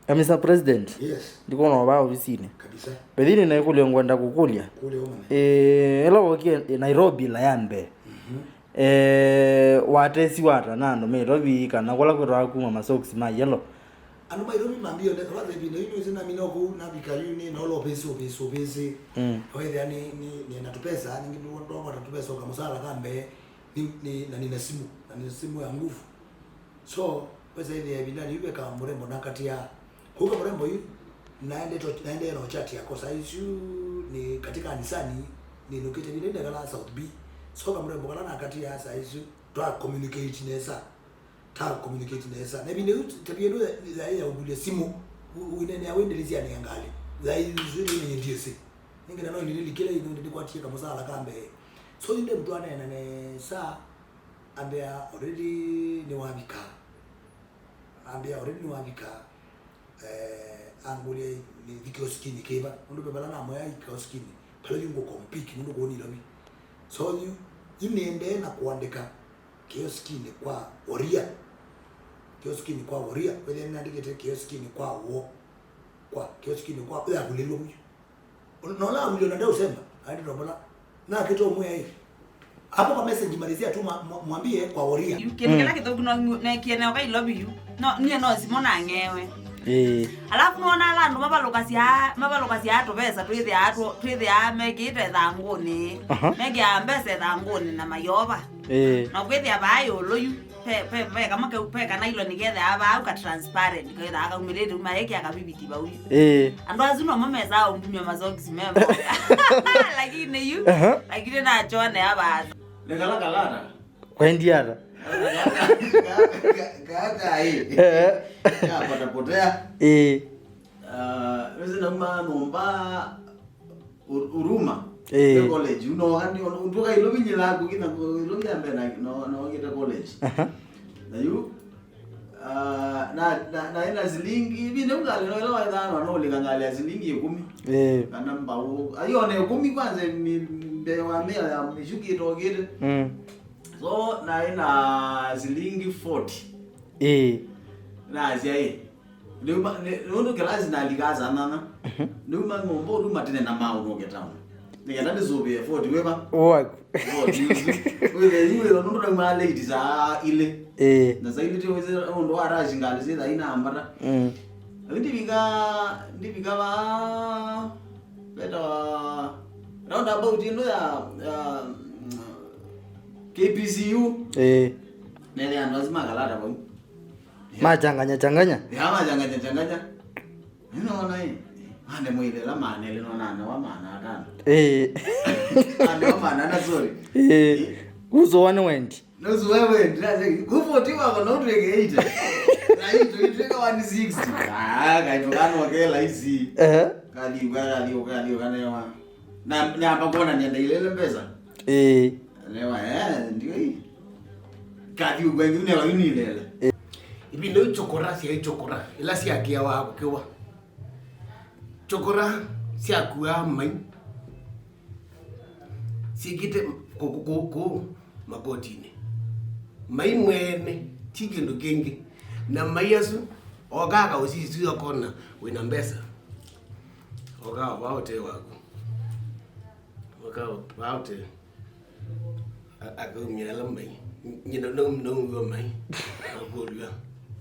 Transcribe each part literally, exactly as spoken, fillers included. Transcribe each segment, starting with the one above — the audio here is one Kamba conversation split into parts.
Eh, Mister President, Yes, ndikwona ovaa ovisinĩ. Kabisa. Mbethini na ĩkũlyo ngwenda kũkũlya. Kũlya ũmanya. Eh, ĩla wokie Nairobi la ya mbee. Mhm. Eh, watesiwa ata na andũ me Nairobi kana kũla kwĩtwa kuma masocks ma yellow? Andũ ma Nairobi mambie nde kwanza ĩvinda yu nĩwĩsĩ namina kũu navika yu nĩ na ũla ũvĩsĩ ũvĩsĩ ũvĩsĩ. Mm. Wethĩa nĩ nĩ nĩ na tũpesa ningĩ ndwata tũpesa ũka mũsala ka mbee. Ni, ni, na nina simu, na nina simu ya nguvu. So wesa ĩthĩa ĩvindanĩ yu veka mũrembo nakatiaa. Kũu kamũrembo yu naendete naendee na chat yako saa isu ni katika anisani ninukite vile ndekala South B. So kamũrembo kala nakatiaa saa isu twa communicate nesa. Ta communicate nesa na ĩvinda yu tabia ĩno ya ya ũkũlya simu. Wĩnenea wĩ ndĩlĩsyanĩa ngalĩ. Saa isu nĩnĩndiĩsĩ nĩngĩna no ndĩlĩlikĩle ĩno ndĩkwatie kamũsala ka mbee. So yu ndemtwaneena nesa. Ambĩa already nĩwavika. Ambĩa already nĩwavika. Eh, angũlya nĩthi kioskinĩ kĩva nũndũ ve vala namwĩa kioskinĩ vala yu ngũkompiki nũndũ kũu Nairobi. So yu yu nĩendee na kũandĩka kioskinĩ kwa Woria. Kioskinĩ kwa Woria wĩthĩa nĩandĩkĩte kioskinĩ kwa wo kwa kioskinĩ kwa ũyavulĩlwa mũyu. Na ũla avulio na ndaũsemba aendete omola nakĩte ũmwĩa ĩ. Hapo kwa message malizia tu mwa- mwa- mwambie kwa Woria. Yu kĩndũ kĩla kĩthũku no ngu- nekie neo kailovi yu no niĩ no simũ nang'ewe. Ĩĩ. Alafu nona ala andũ mavalũkasya mavalũkasya tũvesa twĩthĩaa tũ- twĩthĩaa mekĩĩte ĩthangũnĩ. Aha. Mekĩaa mbesa ĩthangũnĩ na mayova. Ĩĩ. Na kwĩthĩa vaa ĩũlũ yu pe- pe- pe kama keu- pe kanailoni kethĩaa vaa au ka transparent kethĩaa kaumĩlĩte uma ĩkĩa kaviviti vau yu. Ĩĩ. Andũ asu nomo mesaa ũndumya masokisi memo. Lakini yu Aha. Lakini nachonea vasa. Nĩ kala kalata. Kwaendi ata? Kaka ĩ. Eh. Kapotapotea. Ĩĩ. Ah, wĩsĩ nauma nyũmba Huruma. Eh. Nĩ college. Unoka nĩ utuka ilovi nyila kukina ilovi ya mbena no no ngita college. Aha. Na yu ah, na na na ina silingi vile ungali no ila waithano no ulika ngali ya silingi ikũmi. Eh. Kana mbau. Ayo ne ikũmi kwanza mi mbe wa mia ya mishuki togite. Mm. So na ina silingi forty. Eh. Na asia eh. Nĩuma nĩ- nũndũ kĩlasi nalikaa saa nana. Nĩuma nyũmba ũndũ matene na maũnũke town nĩkenda ndĩsũvĩe forty wĩva. Waku. Forty isu. Wĩthĩa yu wĩthĩa nũndũ naumaa late saa ilĩ. Ĩĩ. Na saa ilĩ tiwĩsĩ ũndũ wa rush ngalĩ syĩ thaa ina ambata. Mm. Lakini ndivika ndivika va vetawa roundabout ĩno ya ya, mm, K P C U. Ĩĩ. Nethĩa andũ asu makalata vau. Machanganya changanya. Ya machanganya changanya. Ninaona hii. Ande mwile la maana ile naona anawa maana atano. Eh. Anawa maana na sorry. Eh. Kuzo one went. Nusu wewe ndio sasa kuvo ti wako na utu yake eight. Na hii tu itweka one sixty. Ah, kaitokana wakela hizi. Eh. Kali kwa kali kwa kali kwa newa. Na na hapa kuona nienda ile ile pesa. Eh. Newa eh ndio hii. Kathi ũkwengĩ ũneva yu nilele. Ĩvinda yu chokora syaĩ chokora ila syakĩawa kũkĩwa. Chokora syakuaa mai syĩkĩte kũkũ makotinĩ. Mai mwene ti kĩndũ kĩngĩ. Na mai asu okaa kaũsisi akona wĩna mbesa. Okaa vaa ũtee waku. Okaa vaa ũtee. Akaumya ala mai nyina naumiwa mai akũlw'a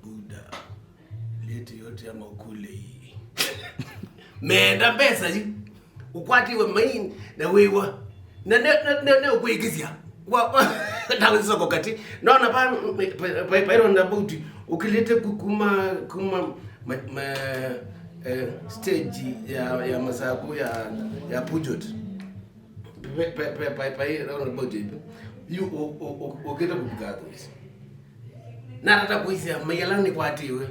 buda lĩtĩ yote ya makulei meenda mbesa yu ũkwatiwe mai na wĩwa na neũkwĩkĩsya na soko kati naona pa pairona bauti ũkĩlĩte kuma kuma stage ya masaku ya pujot yu ũkĩte kũvika athũisi na tata kũisya mai ala nĩkwatĩwe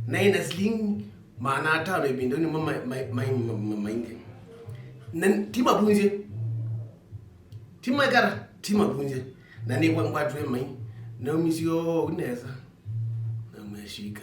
na ĩna sling maana atano ĩvinda nĩmo maingĩ na ti mavunzye ti maikara ti mavunzye na nĩkwangwatwe mai naumisye oou nesa na meshika